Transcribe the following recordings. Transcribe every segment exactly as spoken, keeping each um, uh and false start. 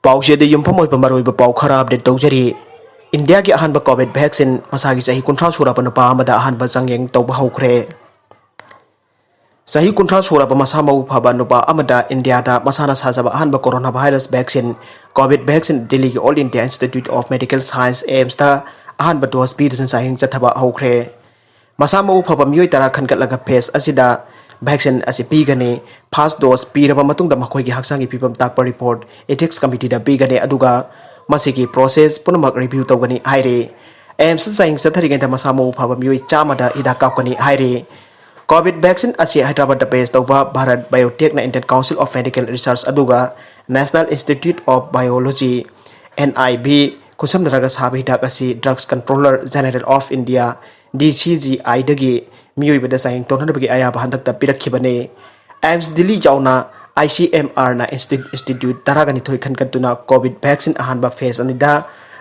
ꯄꯥꯎꯁꯤꯗ ꯌꯨꯝꯐꯝ ꯑꯣꯏꯕ ꯃꯔꯨꯑꯣꯏꯕ ꯄꯥꯎ ꯈꯔ ꯑꯞꯗꯦꯠ ꯇꯧꯖꯔꯤ꯫ ꯏꯟꯗꯤꯌꯥꯒꯤ ꯑꯍꯥꯟꯕ ꯀꯣꯚꯤꯗ ꯚꯦꯛꯁꯤꯟ ꯃꯁꯥꯒꯤ ꯆꯍꯤ ꯀꯨꯟꯊ꯭ꯔꯥ ꯁꯨꯔꯕ ꯅꯨꯄꯥ ꯑꯃꯗ ꯑꯍꯥꯟꯕ ꯆꯥꯡꯌꯦꯡ ꯇꯧꯕ ꯍꯧꯈ꯭ꯔꯦ꯫ ꯆꯍꯤ ꯀꯨꯟꯊ꯭ꯔꯥ ꯁꯨꯔꯕ ꯃꯁꯥ ꯃꯎ ꯐꯕ ꯅꯨꯄꯥ ꯑꯃꯗ ꯏꯟꯗꯤꯌꯥꯗ ꯃꯁꯥꯅ ꯁꯥꯖꯕ ꯑꯍꯥꯟꯕ corona virus vaccine covid vaccine ꯗꯤꯜꯂꯤꯒꯤ all India institute of medical science, ꯑꯦꯝꯁꯇ ꯑꯍꯥꯟꯕ ꯗꯣꯁ ꯄꯤꯗꯨꯅ ꯆꯥꯡꯌꯦꯡ ꯆꯠꯊꯕ ꯍꯧꯈ꯭ꯔꯦ꯫ ꯃꯁꯥ ꯃꯎ ꯐꯕ ꯃꯤꯑꯣꯏ ꯇꯔꯥ ꯈꯟꯒꯠꯂꯒ ꯐꯦꯖ ꯑꯁꯤꯗ ꯚꯦꯛꯁꯤꯟ ꯑꯁꯤ ꯄꯤꯒꯅꯤ꯫ ꯐꯥꯔꯁ ꯗꯣꯁ ꯄꯤꯔꯕ ꯃꯇꯨꯡꯗ ꯃꯈꯣꯏꯒꯤ ꯍꯛꯆꯥꯡꯒꯤ ꯐꯤꯕꯝ ꯇꯥꯛꯄ ꯔꯤꯄꯣꯔꯠ ꯏꯊꯤꯛꯁ ꯀꯃꯤꯇꯤꯗ ꯄꯤꯒꯅꯤ, ꯑꯗꯨꯒ ꯃꯁꯤꯒꯤ ꯄ꯭ꯔꯣꯁꯦꯁ ꯄꯨꯝꯅꯃꯛ ꯔꯤꯚ꯭ꯌꯨ ꯇꯧꯒꯅꯤ ꯍꯥꯏꯔꯤ꯫ ꯑꯦꯝꯁꯇ ꯆꯥꯡꯌꯦꯡ ꯆꯠꯊꯔꯤꯉꯩꯗ ꯃꯁꯥ ꯃꯎ ꯐꯕ ꯃꯤꯑꯣꯏ ꯆꯥꯝꯃꯗ ꯍꯤꯗꯥꯛ ꯀꯥꯞꯀꯅꯤ ꯍꯥꯏꯔꯤ꯫ ꯀꯣꯚꯤꯗ ꯚꯦꯛꯁꯤꯟ ꯑꯁꯤ ꯍꯥꯏꯗ꯭ꯔꯕꯥꯗꯇ ꯕꯦꯁ ꯇꯧꯕ Bharat ꯕꯥꯏꯑꯣꯇꯦꯛꯅ Indian Council of Medical Research ꯑꯗꯨꯒ National Institute of Biology, NIB, ꯈꯨꯠꯁꯝꯅꯔꯒ ꯁꯥꯕ ꯍꯤꯗꯥꯛ ꯑꯁꯤ drugs controller general of India, DCGIꯗꯒꯤ ꯃꯤꯑꯣꯏꯕꯗ ꯆꯥꯡꯌꯦꯡ ꯇꯧꯅꯅꯕꯒꯤ ꯑꯌꯥꯕ ꯍꯟꯗꯛꯇ ꯄꯤꯔꯛꯈꯤꯕꯅꯤ꯫ ꯑꯦꯝꯁ ꯗꯤꯜꯂꯤ ꯌꯥꯎꯅ ICMRꯅ ꯏꯟꯁꯇꯤ-, ꯏꯟꯁꯇꯤꯇ꯭ꯌꯨꯠ ꯇꯔꯥꯒ ꯅꯤꯊꯣꯏ ꯈꯟꯒꯠꯇꯨꯅ ꯀꯣꯚꯤꯗ ꯚꯦꯛꯁꯤꯟ ꯑꯍꯥꯟꯕ ꯐꯦꯖ ꯑꯅꯤꯗ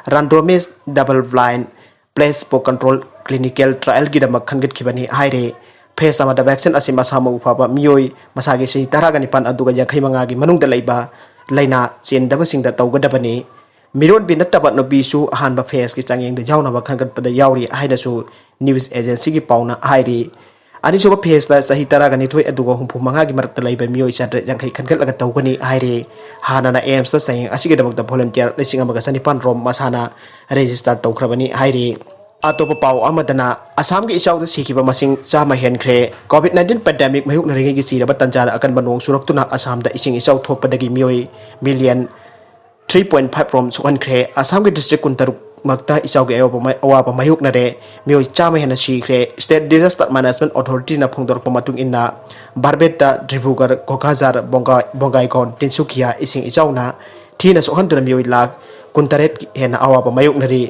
ꯔꯥꯟꯗꯣꯃꯤꯁ ꯗꯕꯜ ꯕ꯭ꯂꯥꯏꯟ ꯄ꯭ꯂꯦꯁꯤꯕꯣ ꯀꯟꯇ꯭ꯔꯣꯜ ꯀ꯭ꯂꯤꯅꯤꯀꯦꯜ ꯇ꯭ꯔꯥꯏꯜꯒꯤꯗꯃꯛ ꯈꯟꯒꯠꯈꯤꯕꯅꯤ ꯍꯥꯏꯔꯤ꯫ ꯐꯦꯖ ꯑꯃꯗ ꯚꯦꯛꯁꯤꯟ ꯑꯁꯤ ꯃꯁꯥ ꯃꯎ ꯐꯕ ꯃꯤꯑꯣꯏ ꯃꯁꯥꯒꯤ ꯆꯍꯤ ꯇꯔꯥꯒ ꯅꯤꯄꯥꯟ ꯑꯗꯨꯒ ꯌꯥꯡꯈꯩ ꯃꯉꯥꯒꯤ ꯃꯅꯨꯡꯗ ꯂꯩꯕ ꯂꯥꯏꯅꯥ ꯆꯦꯟꯗꯕꯁꯤꯡꯗ ꯇꯧꯒꯗꯕꯅꯤ꯫ ꯃꯤꯔꯣꯟꯕꯤ ꯅꯠꯇꯕ ꯅꯨꯄꯤꯁꯨ ꯑꯍꯥꯟꯕ ꯐꯦꯖꯀꯤ ꯆꯥꯡꯌꯦꯡꯗ ꯌꯥꯎꯅꯕ ꯈꯟꯒꯠꯄꯗ ꯌꯥꯎꯔꯤ ꯍꯥꯏꯅꯁꯨ ꯅ꯭ꯌꯨꯁ ꯑꯦꯖꯦꯟꯁꯤꯒꯤ ꯄꯥꯎꯅ ꯍꯥꯏꯔꯤ꯫ ꯑꯅꯤꯁꯨꯕ ꯐꯦꯖꯇ ꯆꯍꯤ ꯇꯔꯥꯒ ꯅꯤꯊꯣꯏ ꯑꯗꯨꯒ ꯍꯨꯝꯐꯨ ꯃꯉꯥꯒꯤ ꯃꯔꯛꯇ ꯂꯩꯕ ꯃꯤꯑꯣꯏ ꯆꯥꯇ꯭ꯔꯦꯠ ꯌꯥꯡꯈꯩ ꯈꯟꯒꯠꯂꯒ ꯇꯧꯒꯅꯤ ꯍꯥꯏꯔꯤ꯫ ꯍꯥꯟꯅꯅ ꯑꯦꯝꯁꯇ ꯆꯥꯡꯌꯦꯡ ꯑꯁꯤꯒꯤꯗꯃꯛꯇ ꯚꯣꯂꯨꯟꯇꯤꯌꯔ ꯂꯤꯁꯤꯡ ꯑꯃꯒ ꯆꯅꯤꯄꯥꯟ ꯔꯣꯝ ꯃꯁꯥꯅ ꯔꯦꯖꯤꯁꯇꯥꯔ ꯇꯧꯈ꯭ꯔꯕꯅꯤ ꯍꯥꯏꯔꯤ꯫ ꯑꯇꯣꯞꯄ ꯄꯥꯎ ꯑꯃꯗꯅ ꯑꯁꯥꯝꯒꯤ ꯏꯆꯥꯎꯗ ꯁꯤꯈꯤꯕ ꯃꯁꯤꯡ ꯆꯥꯝꯃ ꯍꯦꯟꯈ꯭ꯔꯦ꯫ ꯀꯣꯚꯤꯗ ꯅꯥꯏꯟꯇꯤꯟ ꯄꯦꯟꯗꯦꯃꯤꯛ ꯃꯥꯌꯣꯛꯅꯔꯤꯉꯩꯒꯤ ꯆꯤꯔꯕ ꯇꯟꯖꯥꯗ ꯑꯀꯟꯕ ꯅꯣꯡ ꯆꯨꯔꯛꯇꯨꯅ ꯑꯁꯥꯝꯗ ꯏꯁꯤꯡ ꯏꯆꯥꯎ ꯊꯣꯛꯄꯗꯒꯤ ꯃꯤꯑꯣꯏ ꯃꯤꯂꯤꯌꯟ ꯊ꯭ꯔꯤ ꯄꯣꯏꯟ ꯐꯥꯏꯚ ꯔꯣꯝ ꯁꯣꯛꯍꯟꯈ꯭ꯔꯦ꯫ ꯑꯁꯥꯝꯒꯤ ꯗꯤꯁꯇ꯭ꯔꯤꯛ ꯀꯨꯟꯇꯔꯨꯛ ꯃꯛꯇ ꯏꯆꯥꯎꯒꯤ ꯑꯌꯥꯎꯕ ꯃꯥ-, ꯑꯋꯥꯕ ꯃꯥꯌꯣꯛꯅꯔꯦ꯫ ꯃꯤꯑꯣꯏ ꯆꯥꯝꯃ ꯍꯦꯟꯅ ꯁꯤꯈ꯭ꯔꯦ꯫ ꯁ꯭ꯇꯦꯠ ꯗꯤꯖꯥꯁꯇꯔ ꯃꯦꯅꯦꯖꯃꯦꯟꯠ ꯑꯣꯊꯣꯔꯤꯇꯤꯅ ꯐꯣꯡꯗꯣꯔꯛꯄ ꯃꯇꯨꯡ ꯏꯟꯅ, ꯕꯥꯔꯄꯦꯇꯥ, ꯗꯤꯕ꯭ꯔꯨꯒꯔ, ꯀꯣꯀ꯭ꯔꯥꯖꯥꯔ, ꯕꯣꯡꯒꯥꯏ-, ꯕꯣꯡꯒꯥꯏꯒꯣꯟ, ꯇꯤꯟꯁꯨꯀꯤꯌꯥ ꯏꯁꯤꯡ ꯏꯆꯥꯎꯅ ꯊꯤꯅ ꯁꯣꯛꯍꯟꯗꯨꯅ ꯃꯤꯑꯣꯏ ꯂꯥꯈ ꯀꯨꯟꯇꯔꯦꯠ ꯍꯦꯟꯅ ꯑꯋꯥꯕ ꯃꯥꯌꯣꯛꯅꯔꯤ꯫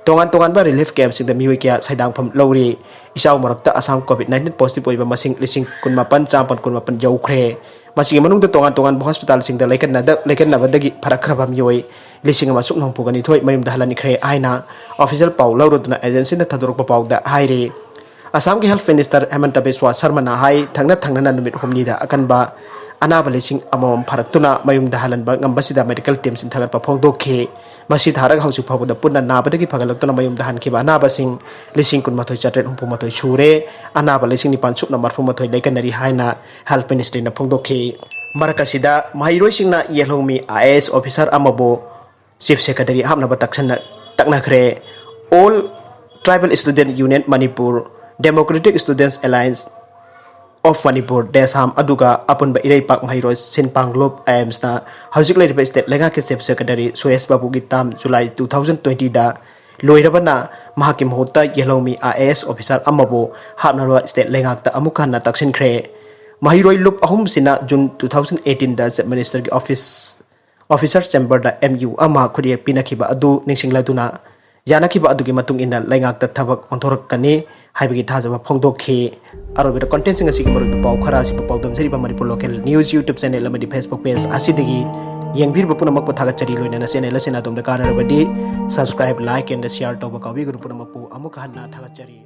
ꯇꯣꯉꯥꯟ ꯇꯣꯉꯥꯟꯕ ꯔꯤꯂꯤꯐ ꯀꯦꯝꯞꯁꯤꯡꯗ ꯃꯤꯑꯣꯏ ꯀꯌꯥ ꯁꯩꯗꯥꯡꯐꯝ ꯂꯧꯔꯤ꯫ ꯏꯆꯥꯎ ꯃꯔꯛꯇ ꯑꯁꯥꯝ ꯀꯣꯚꯤꯗ ꯅꯥꯏꯟꯇꯤꯟ ꯄꯣꯖꯤꯇꯤꯚ ꯑꯣꯏꯕ ꯃꯁꯤꯡ ꯂꯤꯁꯤꯡ ꯀꯨꯟꯃꯥꯄꯟ ꯆꯥꯃꯥꯄꯟ ꯀꯨꯟꯃꯥꯄꯟ ꯌꯧꯈ꯭ꯔꯦ꯫ ꯃꯁꯤꯒꯤ ꯃꯅꯨꯡꯗ ꯇꯣꯉꯥꯟ ꯇꯣꯉꯥꯟꯕ ꯍꯣꯁꯄꯤꯇꯥꯜꯁꯤꯡꯗ ꯂꯩꯀꯠꯅꯗ-, ꯂꯩꯀꯠꯅꯕꯗꯒꯤ ꯐꯔꯛꯈ꯭ꯔꯕ ꯃꯤꯑꯣꯏ ꯂꯤꯁꯤꯡ ꯑꯃ ꯁꯨꯞꯅ ꯍꯨꯝꯐꯨꯒ ꯅꯤꯊꯣꯏ ꯃꯌꯨꯝꯗ ꯍꯜꯍꯟꯈ꯭ꯔꯦ ꯍꯥꯏꯅ ꯑꯣꯐꯤꯁꯤꯌꯦꯜ ꯄꯥꯎ ꯂꯧꯔꯗꯨꯅ ꯑꯦꯖꯦꯟꯁꯤꯅ ꯊꯥꯗꯣꯔꯛꯄ ꯄꯥꯎꯗ ꯍꯥꯏꯔꯤ꯫ ꯑꯁꯥꯝꯒꯤ ꯍꯦꯜꯊ ꯃꯤꯅꯤꯁꯇꯔ ꯍꯦꯃꯟꯇ ꯕꯤꯁ꯭ꯋꯥ ꯁꯔꯃꯅ ꯍꯥꯏ, ꯊꯪꯅ ꯊꯪꯅꯅ ꯅꯨꯃꯤꯠ ꯍꯨꯝꯅꯤꯗ ꯑꯀꯟꯕ ꯑꯅꯥꯕ ꯂꯤꯁꯤꯡ ꯑꯃꯃꯝ ꯐꯥꯔꯛꯇꯨꯅ ꯃꯌꯨꯝꯗ ꯍꯜꯍꯟꯕ ꯉꯝꯕꯁꯤꯗ medical teamꯁꯤꯡ ꯊꯥꯒꯠꯄ ꯐꯣꯡꯗꯣꯛꯈꯤ꯫ ꯃꯁꯤ ꯊꯥꯔꯒ ꯍꯧꯖꯤꯛ ꯐꯥꯎꯕꯗ ꯄꯨꯟꯅ ꯅꯥꯕꯗꯒꯤ ꯐꯒꯠꯂꯛꯇꯨꯅ ꯃꯌꯨꯝꯗ ꯍꯟꯈꯤꯕ ꯑꯅꯥꯕꯁꯤꯡ ꯂꯤꯁꯤꯡ ꯀꯨꯟꯃꯥꯊꯣꯏ ꯆꯥꯇ꯭ꯔꯦꯠ ꯍꯨꯝꯐꯨ ꯃꯥꯊꯣꯏ ꯁꯨꯔꯦ꯫ ꯑꯅꯥꯕ ꯂꯤꯁꯤꯡ ꯅꯤꯄꯥꯟ ꯁꯨꯞꯅ ꯃꯔꯐꯨ ꯃꯥꯊꯣꯏ ꯂꯩꯀꯟꯅꯔꯤ ꯍꯥꯏꯅ Health Ministryꯅ ꯐꯣꯡꯗꯣꯛꯈꯤ꯫ ꯃꯔꯛ ꯑꯁꯤꯗ ꯃꯍꯩꯔꯣꯏꯁꯤꯡꯅ ꯌꯦꯜꯍꯧꯃꯤ IAS officer ꯑꯃꯕꯨ Chief Secretary ꯍꯥꯞꯅꯕ ꯇꯛꯁꯟꯅ-, ꯇꯛꯅꯈ꯭ꯔꯦ꯫ All Tribal Student Union Manipur, Democratic Students Alliance of Manipur, DESAM, ꯑꯗꯨꯒ ꯑꯄꯨꯟꯕ ꯏꯔꯩꯄꯥꯛ ꯃꯍꯩꯔꯣꯏ ꯁꯤꯟ ꯄꯥꯡꯂꯨꯞ IAMSꯅ ꯍꯧꯖꯤꯛ ꯂꯩꯔꯤꯕ state ꯂꯩꯉꯥꯛꯀꯤ Chief Secretary Suresh ꯕꯥꯕꯨꯒꯤ term July two thousand twentyꯗ ꯂꯣꯏꯔꯕꯅ ꯃꯍꯥꯛꯀꯤ ꯃꯍꯨꯠꯇ ꯌꯦꯜꯍꯧꯃꯤ IAS officer ꯑꯃꯕꯨ ꯍꯥꯞꯅꯕ state ꯂꯩꯉꯥꯛꯇ ꯑꯃꯨꯛ ꯍꯟꯅ ꯇꯛꯁꯤꯟꯈ꯭ꯔꯦ꯫ ꯃꯍꯩꯔꯣꯏ ꯂꯨꯞ ꯑꯍꯨꯝꯁꯤꯅ June two thousand eighteenꯗ Chief Ministerꯒꯤ office, officer chamberꯗ MU ꯑꯃ ꯈꯨꯠꯌꯦꯛ ꯄꯤꯅꯈꯤꯕ ꯑꯗꯨ ꯅꯤꯡꯁꯤꯡꯂꯗꯨꯅ ꯌꯥꯅꯈꯤꯕ ꯑꯗꯨꯒꯤ ꯃꯇꯨꯡ ꯏꯟꯅ ꯂꯩꯉꯥꯛꯇ ꯊꯕꯛ ꯑꯣꯟꯊꯣꯔꯛꯀꯅꯤ ꯍꯥꯏꯕꯒꯤ ꯊꯥꯖꯕ ꯐꯣꯡꯗꯣꯛꯈꯤ꯫ ꯑꯔꯣꯏꯕꯗ contentꯁꯤꯡ ꯑꯁꯤꯒꯤ ꯃꯔꯨꯑꯣꯏꯕ ꯄꯥꯎ ꯈꯔ ꯑꯁꯤꯕꯨ ꯄꯥꯎꯗꯝꯖꯔꯤꯕ Manipur Local News YouTube channel ꯑꯃꯗꯤ Facebook page ꯑꯁꯤꯗꯒꯤ ꯌꯦꯡꯕꯤꯔꯤꯕ ꯄꯨꯝꯅꯃꯛꯄꯨ ꯊꯥꯒꯠꯆꯔꯤ꯫ ꯂꯣꯏꯅꯅ channel ꯑꯁꯤꯅ ꯑꯗꯣꯝꯗ ꯀꯥꯟꯅꯔꯕꯗꯤ subscribe, like and share ꯇꯧꯕ ꯀꯥꯎꯕꯤꯒꯅꯨ꯫ ꯄꯨꯝꯅꯃꯛꯄꯨ ꯑꯃꯨꯛ ꯍꯟꯅ ꯊꯥꯒꯠꯆꯔꯤ꯫